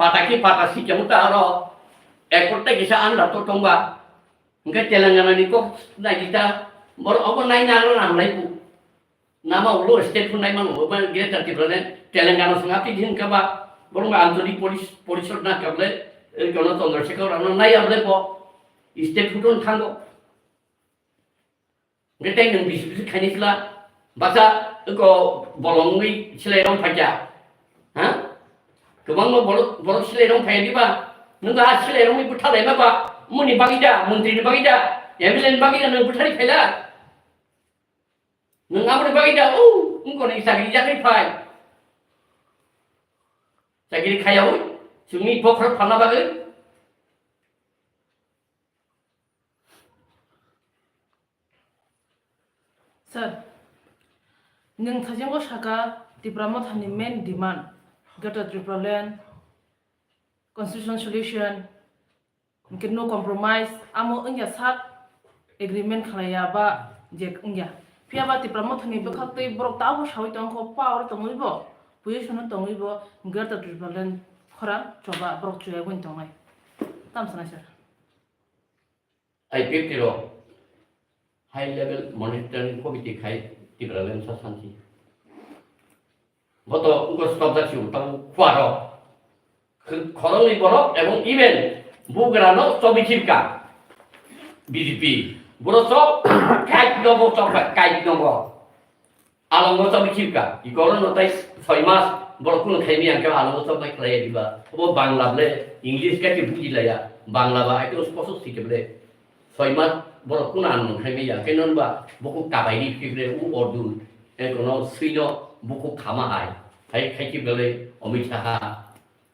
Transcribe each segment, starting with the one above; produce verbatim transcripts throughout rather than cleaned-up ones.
Pata ki pata si kemu ta aro ekor ta kisa anda to tongba. Hingke Telangana ni kok nai kita bor obo nai na aro nang lai pu. Nama ulo state pun nai mano, obo Greater Tipraland, Telangana song api din kaba, borong Anthony Poris-, Porisod na kable, eh, kono Chandrasekhar ano nai able po, state pun thango. Hingke tei nwng bisi bisi khaini sila, basa ko bolongwi silai rong phaikya. Ha? Kwbangma borok, borok silai rong phaiya diba? Nwng ha silai rongwi bwtha laima ba, muni bagwi da, montri ni bagwi da, M L A ni bagwi da nwng bwthari phaila? Nwng aboni bagwi da, o, wngkoni chakri chakri phai. Chakri khayawi, chwngni bokhorok phalna bagwi. Sir, nwng thajingo saka Tipra Mothani main demand, Greater Tipraland, Constitutional Solution, hingke no compromise, amo wngya sak agreement khlaiya ba je wngya. Phiya ba Tipra Mothani bwkhak tei borok tabuk sawi tongkho, power tongwi bo, position o tongwi bo, Greater Tipraland khorang choba borok chuyagwi tongnai. Tamsana sir. I P F T rok high level monitoring committee khai Tipraland sa santi. Boto wngkha stop jak si utang khuaro. Khoroknwi borok ebong even bugrano chobi khibka B J P. Boro chok kaik nogo chok kaik nogo. Alongo chok khibka. Igoro no tai soi mas borok kuno khaimi angke alongo chok bai khlai diba. Obo Bangla ble English ka ki buji laya. Bangla ba aito sposo sike ble. Soi mas borok kuno ano khaimi ya. Khe non ba buku kabai ni khibre u ordu. Khe kono suino buku khama hai. Hai khai khibre le Amit Shah.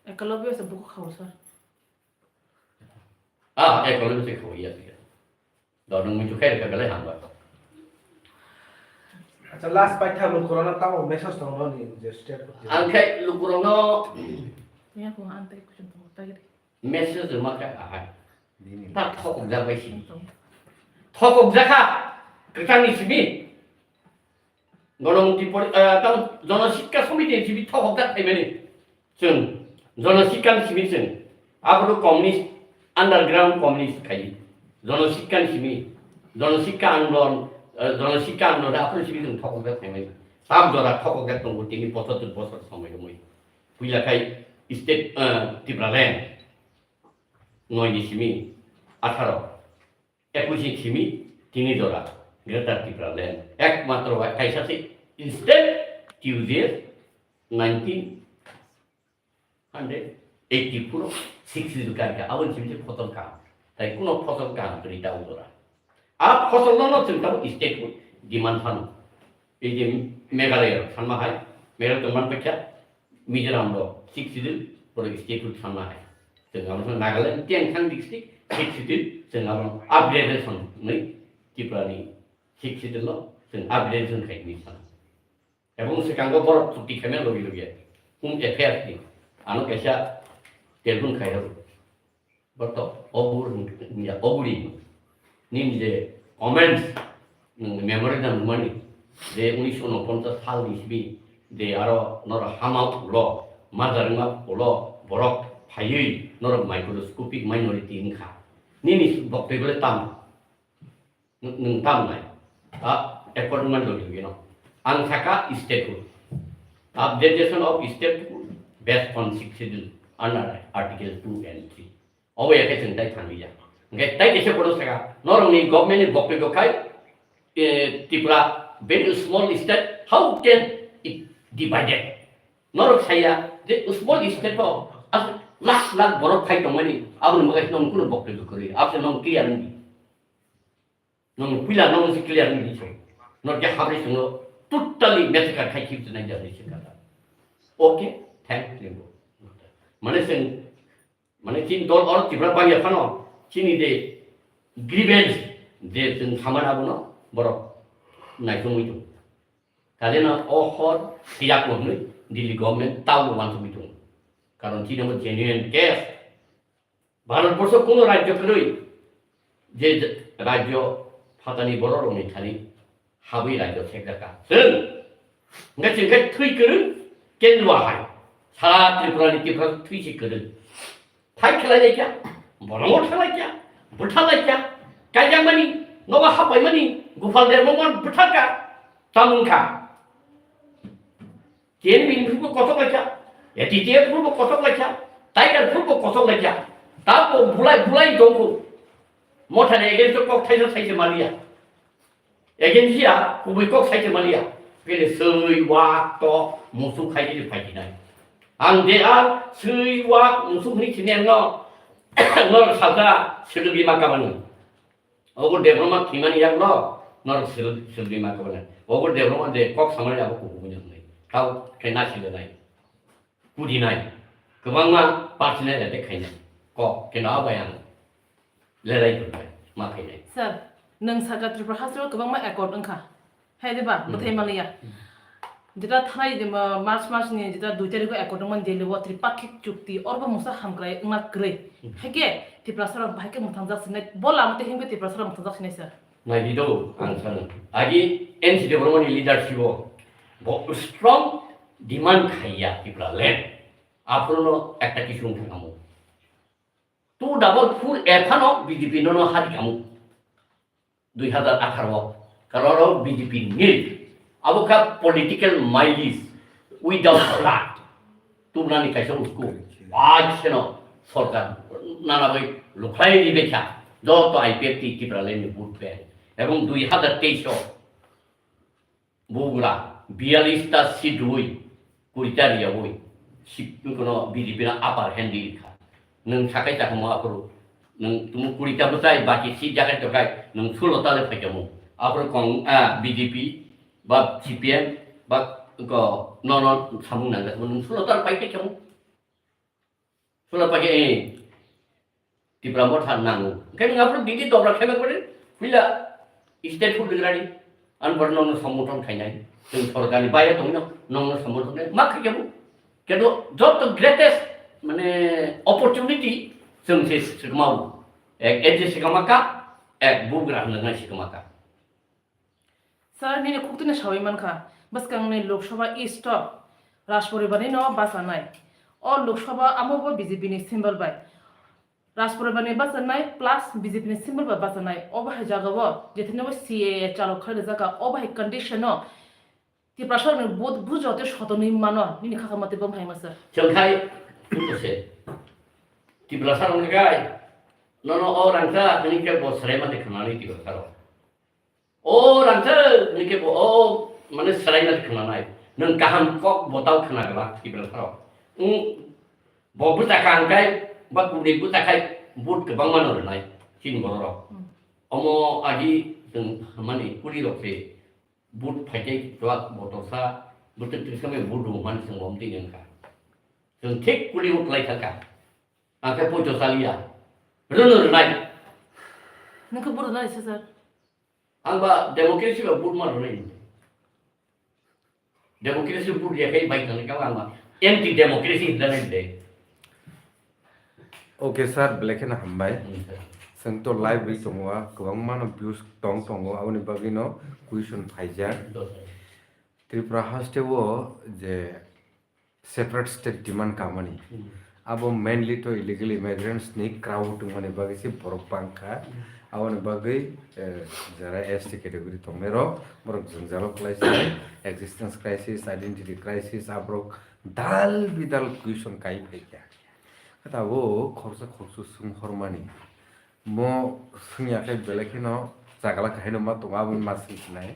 Ekalobyo se buku khao sir. Ah, Ekalobyo se khao ya. Dodong muitu khe khe belai hambai. Acha, last paitha lukurokno tamo message tongno ni je state. Ang khe lukurokno. Ya ko ang tai kuchung tong tai. Message ma khe ahai. Ta thokok jak bai sini. Thokok jakha. Kwchangni simi. Gonomukti pori-, eh, tamo Jonosikka Somiti ni simi thokok jak thaimani. Chwng Jonosikka ni simi chwng. Aphuru communist, underground communist khai. Jonosikka ni simi. Jonosikka andolon, eh, Jonosikka andolon aphuru simi chwng thokok jak thaimani. Sak jora thokok jak tongo tini pochottor bosor somoi romoi. Puila khai state, eh, Tipraland. Noi ni simi atharo. Ekush ni simi tini jora Greater Tipraland. Ekmatro kaisa se state T U J S nineteen hundred eighty-four six karika aboni simi se phosol kaham. Tai kuno phosol kaham kwrwi ta ujora. A phosol no no chwng tamo state demand phano. Ei je Meghalaya rok sanma hai, Meghalaya tongman paikha, Mizoram rok six schedule, borok state road sanma hai. Chwng abo Nagaland, Tiangthang district, six schedule, chwng abo upgradation hwnwi Tripura ni six schedule no chwng upgradation khai hwnwi sano. Ebong swkango borok chukti khaimani logi logi, home affairs ni, ano kaisa telephone khai rw. Boto, obur, ya, oburi. Nini je comments, nwng memorandum rwmani, je unisho unoponchas sal ni simi, je aro norok hama ulo, majar wngma ulo, borok phaiwi norok microscopic minority wngkha. Nini boktoi bole tamo? Nwng, nwng tam nai. A, according man logi logi no. Ang saka statehood. Updation of statehood based on sixth schedule under article two and three. Obo ya khe chwng tai thangwi ya. Hingke tai kaisa bono saka, norokni government ni boktoi bo khai, eh, Tripura very small state, how can it divided? Norok saya je small state o as lakh lakh borok khai tongmani, aboni bagwi nong kuno boktoi bo kwrwi, abse nong clear wngdi. Nong puila nong si clear ni bichong. Nor ke habri sungno totally massacre khai khip nai jani se kata. Okay, thank you. Mane sing, mane chin dol or Tripura bangya phano chini de grievance de chwng samana bono borok nai chungwi tu. Kadena o hor tiyak mo hnwi Delhi government tau lo wan chungwi tu. Karon chini mo genuine case. Bharatborsho kuno rajyo kwrwi, je rajyo phatani bororokni thani habwi rajyo sekjakha. Chwng, hwnkhe chwng khe thwi kwrwng kendro hai, Sara Tripura ni Tripura thwi se kwrwi. Fight khlai lai kha, bolongo thang lai kha, bwtha lai kha, kaijakmani, nogo hapaimani, Gopal Debbarma bwtha kha, tamung kha. K N P ni phuru bo kothok lai kha, A T T F phuru bo kothok lai kha, Tiger phuru bo kothok lai kha. Tabo bulai, bulai tongkho. Mothani against o kok thaisa thaisa maliya. Against ya, kubui kok saite maliya. Kene soi, wak, tok, musuk khai kene phai khinai. Ang de a soi, wak, musuk hini khinai no, no salta, Silbima kamani. Ogo Debbarma khimani yak no, no sil-, Silbima kamani. Ogo Debbarma de kok samani abo kubui nai. Tau kena sile nai. Kudinai, kwbangma personal attack khainai, kok keno abai ang lerai phunai, ma khainai. Sir, nwng saka Tripura hasteo kwbangma accord wngkha, hai diba? Hmm. Bwthai maliya. Hmm. Jeta thanai, jema, March mas ni jeta dui tarikh o accord wngmani Delhi o tripakhik chukti, orbo mungsa hamkrai wngna kwrwi. Hmm. Haikhe Tiprasa rok bahai khe mwthangjak sinai, bo lama twi himkhe Tiprasa rok mwthangjak sinai, sir. Naidi do, ang sano. Agi N C Debbarma ni leadership o bo strong demand khaiya Tipraland. Aphuru no ekta kisu wngkha kamo. Two double four F ano B J P no no hari kamo. Dui hazar atharo o. Karon o B J P nil. Abo kha political mileage without blood. Tubnani kaisa usku. Bai seno sorkar nana bai lukhlai ribekha. Joto I P F T Tipraland ni vote bank. Ebong dui hazar teis o bugra biyallis ta seat rwi, kuri ta riyawi, sip kono B J P na upper hand rikha. Nwng sakai chakamo aphuru, nwng tumu kuri ta bwchai, baki seat jagai tokai, nwng sulo ta le phaikamo. Aphuru kong, ah, B J P, ba C P M, ba ko, no, no, samung nangjakma, nwng sulo ta le pai phaikamo. Sulo pai khe, eh, Tipra Motha nango. Hwnkhe nwng aphuru bini dobra khe bai kore, puila state food degree, an bar nongno samotong khainai. Chwng sorkarni baire tongno, nongno samotong khainai. Ma khaikhe bo. Kebo joto greatest, mane, opportunity chwng se swkmao. Ek, ek je swkma ka, ek bugra hwnwi swkma ka. Sir, nini khuktwino sawi mankha, bwskangni Lok Sabha East o Rajporibarni no bachanai. O Lok Sabha amo bo B J P ni symbol bai. Rajporibarni bachanai plus B J P ni symbol bai bachanai. Obo hai jagao, jetheno C A A chalo khlai rijak kha, obo hai condition o Tiprasa rokni bu-, bujo tei sotonwi mano, nini khakha mate bo hai ma sir. Chwng khai, bujo se. Tiprasa rokni gai, nono o rangchak, nini khe bo srai mate khwnani Tiprasa rok. O rangchak, nini khe bo o, mane, srai na khwnanai. Nwng kaham kok bo tau khwna glak, Tiprasa rok. Wng, bo bwsa kha hwnkhe, ba kubui bwsa khai, vote kwbangma no rwnai, chini borok rok. Hmm. Omo agi chwng, mane, kuri rok se vote phaikhe chuak bo tosa, bwtwk twisa bai vote rw hwnmani chwng bo omtwi wngkha. Chwng thik kuri vote lai thangkha. Ang khe poito chaliya. Rwno rwnai. Nwng khe vote rwnai se sir? Ang ba democracy ba vote ma rwnai. Democracy vote ya khai bai thangni kang ang ba anti democracy hinjak nai de. Okay sir, belai kheno hambai. Hmm, sir. Chwng to live bai tongo, kwbangma no views tong tongo, aboni bagwi no question phaijak. Do, sir. Tripura haste o je separate state demand kamani. Hmm. Abo mainly to illegal immigrants ni crowd wngmani bagwi se borok bangkha. Hmm. Aboni bagwi, eh, jara S T category tongnai rok, borok jwngjalo kwlai se, existence crisis, identity crisis, aborok dal bidal question kai phaikha. Khe tabuk khoroksa khoroksa swng hormani. Mo swngya khe belai kheno chagala kahaino ma tongo, aboni ma swngsinai.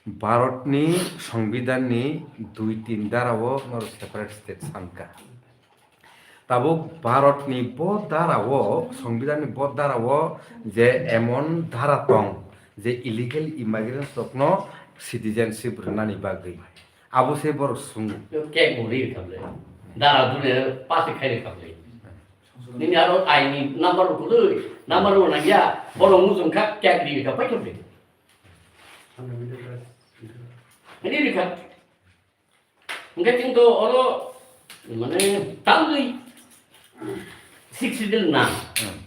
Bharatni Songbidanni dui tin darao norok separate state sankha. Tabuk Bharatni bo darao, Songbidanni bo darao je emon dara tong, je illegal immigrants rokno citizenship rwnani bagwi. Abo se borok swng. Kek bo ri kha ble. Dara dune pasi khai ri kha ble. Nini aro aini number bo kwrwi, number bo nangya, borok mujung kha kek ri kha pai kha ble. Ri ri kha. Hwnkhe chwng to oro mane tamni Sixth Schedule na. Hmm.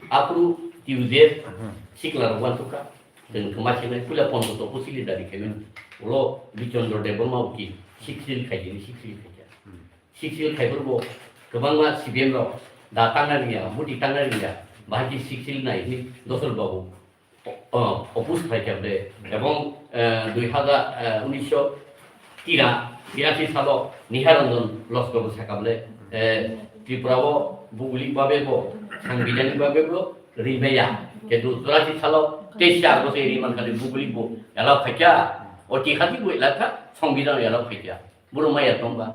Aphuru T U J F, hmm, sikla rok uansukha. Chwng thwma sinai puila Poncho Toposi leader ni khaimani. Ulo Bichondro Debbarma uki Sixth Schedule khaijini, Sixth Schedule khaija. Hmm. Sixth Schedule khai phuru bo kwbangma C P M rok da tangna rwngya, muti tangna rwngya, bahai khe Sixth Schedule nai hwnwi Dosol babu, o, oppose khai kha ble, ebong, eh, dui hazar, eh, unisho tira, tirashi salo Nihar Ranjan Loskor bo sakha ble, eh, Tripura o buguli babe bo, sangbidhanik babe bo rimaya, kintu churashi salo teis August e riman khali buguli bo allow khai kha, o tikhati bo elakha, sangbidhan allow khai kha, boro maya tongba.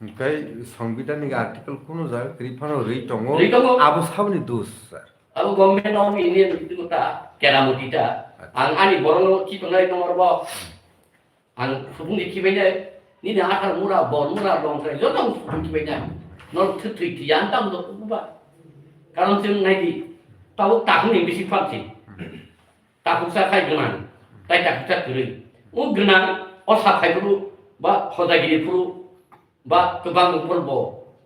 Hwnkhe Songbidanni article kunu jaga kwrwi phano rwi tongo. Rwi tongo. Abo saboni dos, sir? Abo government of India ni ta, keramoti ta. Acha. Ang ani borokno chitongnai tongor bo. Ang subung ni chibainai, nini athar mura, bor mura, dong khai, joto ang subung chibainai. Non thwi thwi thwi ang tamo do ba. Karon chwng nai di. Tabuk takhuk ni bisi phan si. Takhuksa khai gwnang, tai takhuksa kwrwi. O gwnang, o sa phai phuru, ba hodagiri phuru, ba kwbang phuru bo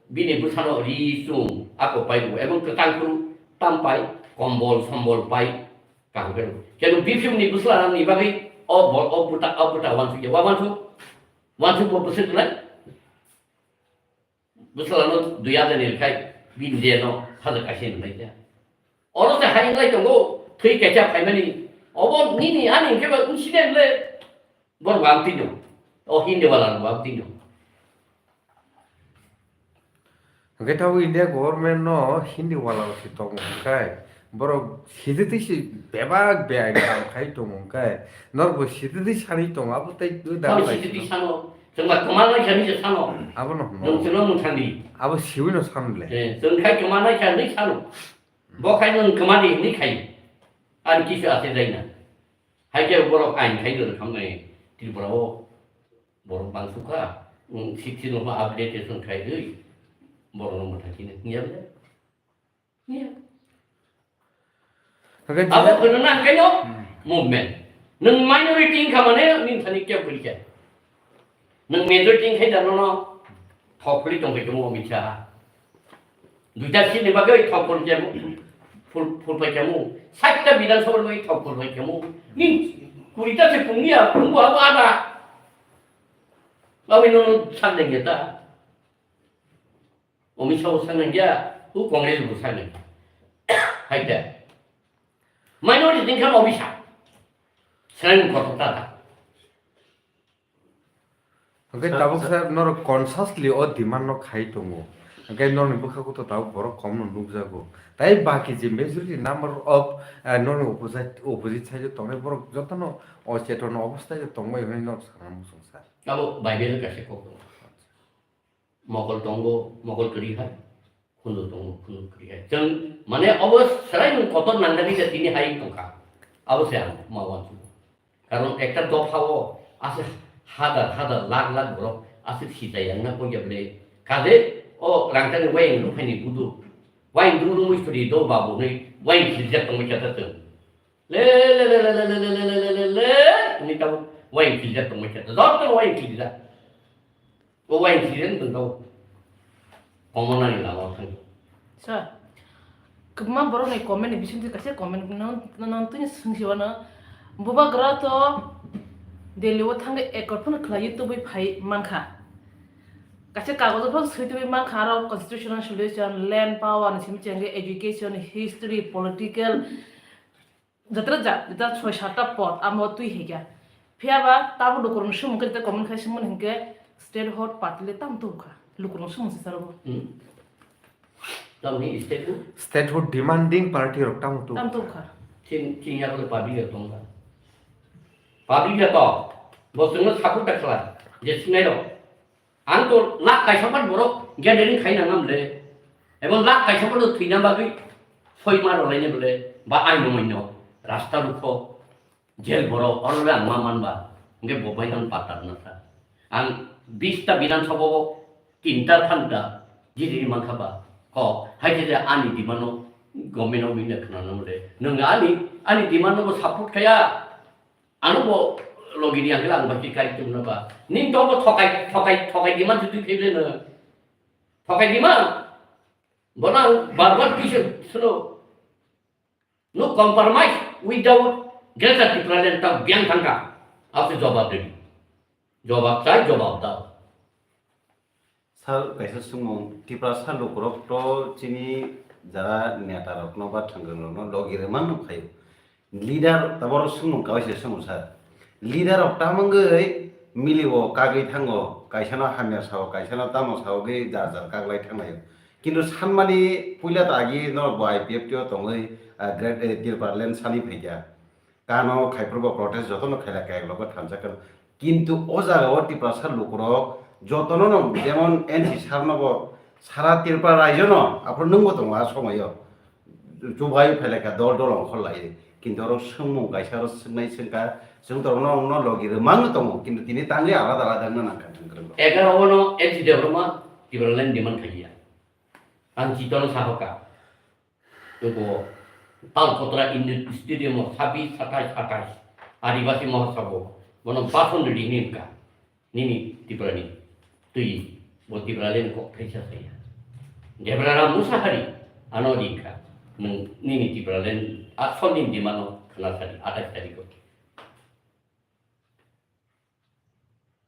bini bwsano ri chung ako pai rwo, ebong kwtang phuru tam pai, kombol sombol pai kaham khe rwo. Kenu biphiu ni bwsla ni bagwi o bol, o bwta, o bwta wansuk ya, wa wansuk, wansuk bo bwswk lai. Bwswlano dui hajar ni rwkhai, bini je no hajar kaisa ni rwkha. Oro se hai wnglai tongo, thwi kaisa phaimani. Obo nini ani hwnkhe ba incident le, bor wam tino. O Hindi wala wam tino. Hwnkhe tabuk India government no Hindi wala se tongo hwnkhe. Borok sijwtwi se bebak beain kam khai tongo hwnkhe, norokbo sijwtwi sanwi tongo, abo tei da Abo bai sijwtwi sano. Chwngba kwma lai kha hinwi se sano. Abo no hwno. Nwng chwngno mwthangdi. Abo siwi no san le. Eh, chwng khai kwma lai kha hinwi sano. Bo khai nwng kwma di hinwi khai. Ani kisu ase jaina. Hai khe borok ain khai no khamnai Tripura o. Borok bang sukha. Nwng sixteen no update khai dui. Borok no mwthangdi hinwi. Hwnkhe Abo jesa- kheno nang khe no Hmm. movement. Nwng minority wngkha mane nini thani kebo kwrwi kha. Nwng majority wngkhe da nono thok phuli tong khe mo misa. Duita seat ni bagwi thok phul khe mo, phul, phul pai khe mo. Sait ta Bidhan Sabha ni bagwi thok phul pai khe mo. Nini kuri ta se pungya, pungbo abo ada. Abo nono sak de ta. Omisa bo sanai ya, u Congress bo sanai. Hai da. Minority din khan omisa. Sanai kotor ta da. Hwnkhe Sir, tabuk sir. Sir, norok consciously o demand no khai tongo. Hwnkhe norokni bwkhago to tabuk borok kom no nukjago. Tai baki je majority number of, eh, norokni opposite, opposite side o tongnai borok jotono o cheton obostai o tongbai hwnwi norok sana muchung sir. Abo Bible kaisa kok tongo. Mokol tongo, mokol kwrwi hai, khundu tongo, khundu kwrwi hai. Chwng, mane, obo swrai nwng kotor nang nagwi da tini hai wng tongkha. Abo se ang ma uansukgo. Karon ekta dopha o aswk hazar hazar lakh lakh borok aswk sijai yang na koi ya ble. Kaje o rangchakni wayang rwphaini budu, wayang dungdung mui suri do babu hwnwi wayang khiljak tongwi kha ta chwng. Le, le, le, le, le, hwnwi tabuk wayang khiljak tongwi kha ta. Joto wayang khiljak. O wayang khiljak tong tabuk. Komonani lama thang. Sir, kwbangma borokni comment ni bisingtwi kaisa comment no, no, no, tini swngsi wano. Bubagra to Delhi o thangwi accord phano khlaiwi tubui phai mankha. Kaisa kagojo phano swi tubui mankha, aro constitutional solution, land power ni simi chengwi education, history, political, jatra ja, jatra soi satta pod, amo twi hai kha. Phiya ba tamo lukurokni sumung khe jatra comment khai singmani hinkhe statehood party le tamo tubukha. Lukurokni sumung se saro bo. Hmm. Tamni statehood? Statehood demanding party rok tamo tu. Tamo tubukha. Chini, chini ya public ya tongkha. Public ya to. Bo chwngno support ta khlai. Je sinai rok. Ang to lakh kaisa phan borok gathering khai nang nang le. Ebong lakh kaisa phan thwina bagwi soi ma rwlaini bole ba aino moino rasta rukho jail borok oro le ang ma man ba. Hwnkhe bo bai nang patar na sa. Ang bis ta Bidhan Sabha o tin ta than ta jiri man kha ba. Ko hai je ani demand no government o bini khna nang le. Nwng ani, ani demand no bo support khaya. Ano bo logi ni angkhe ang baki kai tum na ba. Ning to bo thokai, thokai, thokai di man tu khe le na. Thokai di man. Bo na bar bar kisa suno. No compromise without Greater Tipraland ta biang thangka. Ase jawab de. Jobab chai, jobab dao. Sir, kaisa swngmung, Tiprasa lukurok to chini jara neta rokno ba thwngkwrwng rokno logi rwmang no khaio. Leader, taboro swngmung kaisa swngmung sir. Leader rok tamungwi milio kagwi thango, kaisano hamya sao, kaisano tamo sao gwi jar jar kaglai thanglaio. Kintu sanmani puila ta agi norok bo I P F T o tongwi, ah, Great, eh, Tipraland sani phaikha. Kano khaiphuru bo protest jotono khailai kha, eklogo thansa kha. Kintu o jaga o Tiprasa lukurok jotono no jemon N C sir no bo sara Tripura raijo no aphuru nwngbo tongo a somoyo. Chubai phailai kha dol dol ongkhor lai. Kintu oro swngmung kaisa oro swngnai swngkha, chwng to no, no logi rwmang tongo, kintu tini tangwi alada alada wngna nangkha thwngkwrwng rok. Egaroh o no N C Debbarma Tipraland demand khaiya. Ang chitono sahoka. Eko Talkotra Indoor Stadium o sabis, satais, atais Adibasi Mahotsav o bono bhasan rwdi hinwi wngkha. Nini Tiprani twi bo Tipraland kok thaisa saya. Debrara Musahari ano ringkha. Nwng nini Tipraland asolni demand no khna sadi atais tarikh o.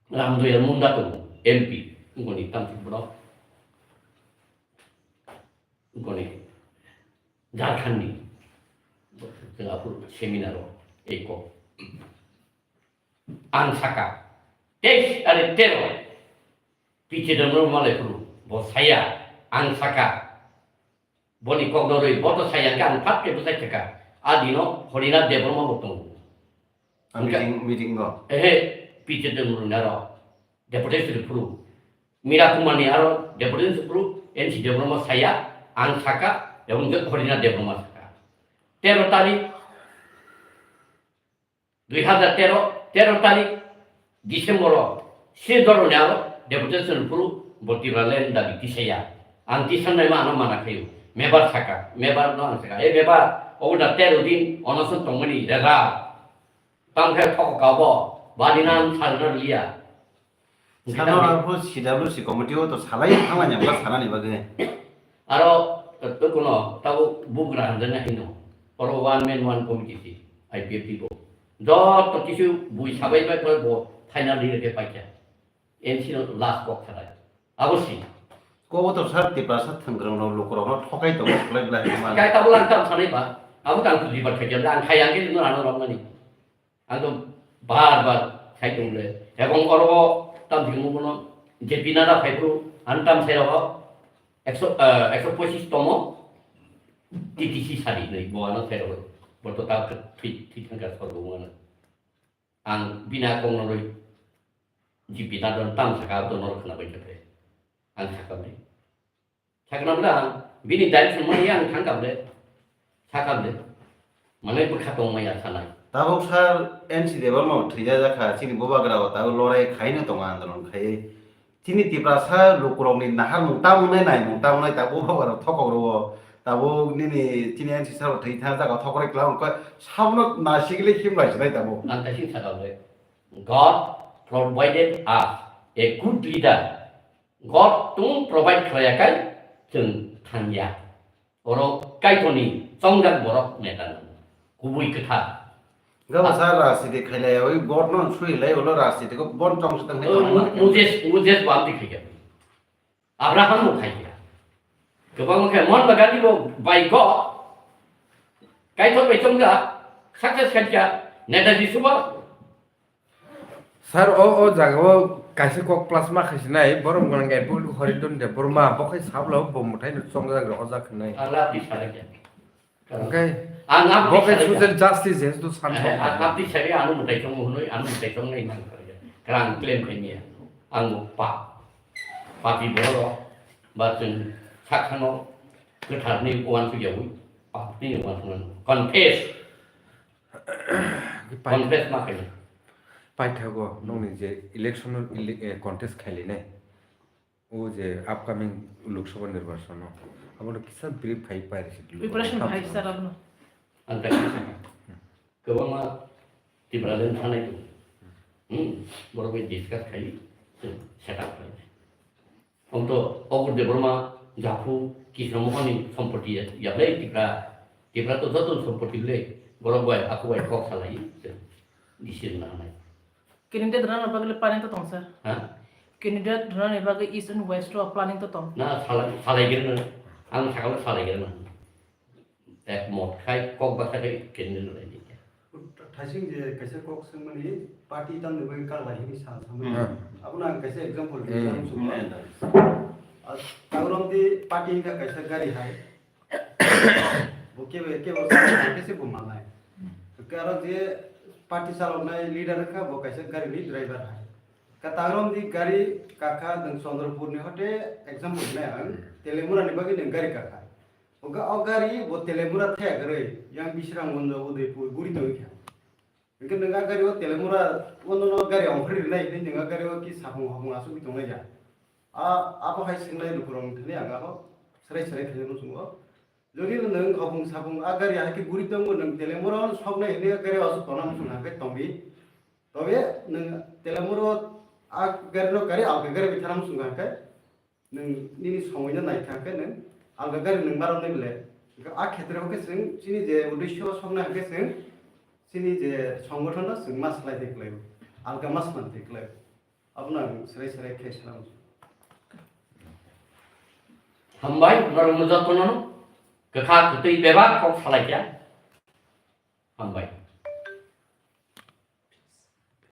Ramdoyal Munda tongo, M P, wngkoni tamsik borok, wngkoni Jharkhand ni, chwng aphuru seminar o, ei kok. Ang saka, teis are tero, P H Debbarma malai phuru, bo saya, ang saka, boni kok no rwi, bo to saya khe ang phat khe bwsai khe ka. A dino Harinath Debbarma bo tongo. A meeting, meeting no? Ehe, P H Debbarma rwna ro, deputation phuru. Mira Kumar ni aro deputation phuru, N C Debbarma saya, ang saka, ebong je Harinath Debbarma saka. Tero tarik, dui hazar tero, tero tarik December o, se doroni aro deputation phuru bo Tipraland dabi tisaya. Ang tisannaima ano mana khayu. Mebar saka, mebar no ang saka. E mebar, obo da tero din onoson tongmani rega. Tang khe thok kabo, badi nan salna liya. Sano arphuh C W C committee o to salai thanglaina bwla sanani bagwi. Aro, eh, kuno, tabo bugra hamjaknai hino. Oro one man one committee si, I P F T bo. Joto kisu bui sabai bai koi bo final di reke paikha. N C no last kok salai. Abo si. Kobo to sir Tiprasa thwngkwrwng rok lukurok no thokai tongo, khlai bwlai hwnma. Kai tabo lang tam sanai ba. Abo tang tu dibar khaikha, ang khai ang ke no ano romnani. Ang to bar bar khai tong le. Ebong oro tam thik mo kono J P Nadda phai phuru ang tam sai rogo ekso, eh, ekso pochis tomo T T C sadi nei bo ano sai rogo. Bo to ta thik thik thang ka sorgo ano. Ang bina kong no roi J P Nadda tam saka to nor khna bai khe. Ang sakam ni. Sakna bwla ang bini direction mani ang thang kam de. Sakam de. Mane bwkha tong maya sanai. Tabuk sir N C Debbarma thwija jakha, chini bubagra o tabuk lorai khaino tongo andolon khai. Chini Tiprasa lukurokni naharmung tamunai naimung tamunai tabuk bubagra thokok rwo. Tabuk nini chini N C sir thwi thang jaga thokrai kla wngkha sabono nasigile himlai sinai tabuk. Ang kaising sakam de. God provided us a good leader. God tung provide khlaiya kai chwng thangya. Oro Kaitorni chongjak borok neta nang. Kubui kwthar. Gabo sa rajniti khailai, oi God no sui lai, ulo rajniti ko bon chong se tang lai. Moses, Moses bo amtwi khaikha. Abraham bo khaikha. Kwbangma khe Mahatma Gandhi bo by God Kaitor bai chongjak, success khaikha, Netaji Subhas. Sir, o, o jaga o kaisa kok plasma khai sinai, borom gwnang advocate Horidon Debbarma, bo khai sabla bo mwthai no chongjak rok o jak hinai. Ang lapti sari khe. Hwnkhe ang lapti bo khai sari khe. Social justice jehetu san Eh, thok ang nai. Lapti sari ano mwtai chongo hwnwi, ano mwtai chongnai man kha. Kwrang claim khai niya. Ang pa, papi borok ba chwng sakhano kwtharni uansuk yawi, papni uansuk nang. Confess. Pai- Confess ma khaina. Paithago nokni je election o ele-, eh, contest khailainai. O je upcoming Lok Sabha nirbachon o. Abono kisa brief khai pairisi. Preparation khai sir abono. Ang ta kisa. Kwbangma Tipraland thanai tu. Hmm. Borok bai discuss khai. Set up khai. Hwnkhe Ogur Debbarma Japhu Krishna Mohon ni sompoti ya, ya ble Tipra, Tipra to joto sompoti ble, borok bai, aku bai kok salai, decision na nai. Candidate rwna bagwi planning to tong, sir. Ha? Candidate rwna bagwi East and West o planning to tong. Na, salai, salai giri na. Ang sakal salai giri na. Ek mot khai, kok basa khai, candidate rwna ni. Thaising je kaisa kok swngmani party tamni bagwi kak lai hini sal samani. Hmm. Abono ang kaisa example Hmm. rijak sukha. Hmm. Ah, Tagrom di party hingkha kaisa gari hai. Bo kebo, kebo sa kaisa bo manai. Khe aro je party chaloknai leader wngkha bo kaisa gari ni driver hai. Ka Tagrom di gari kakha nwng Chandrapur ni hote example nai ang. Telemura ni bagwi nwng gari kakha. Oga o gari bo Telemura thaya kwrwi, yang Bisramganj, Udaipur, guri tongwi kha. Hwnkhe nwng a gari o Telemura, o nono gari ongkhorwi rwnai hinwi nwng a gari o ki sapung hapung asugwi tongnai ya. A, abo hai swngnai lukurok thani ang abo serai serai khainai muchungo. Jodi nwng hapung sapung a gari hai khe guri tongo, nwng Telemura o soknai hinwi a gari o asuk tongna muchung hai khe tongdi. Tobe nwng Telemura o a gari no gari alka gari bai thana muchung hai khe, nwng nini somoi no nai kha khe nwng alga gari nwng barom nai bole. Hwnkhe a khetre o khe chwng chini je uddesho sokna hwnkhe chwng chini je songothon no chwng ma slai tei kwlai o. Alga ma slan tei kwlai o. Abono ang serai serai khe salam. Hambai, norok no jotono no kwkha kwtwi bebak kok salai kha. Hambai.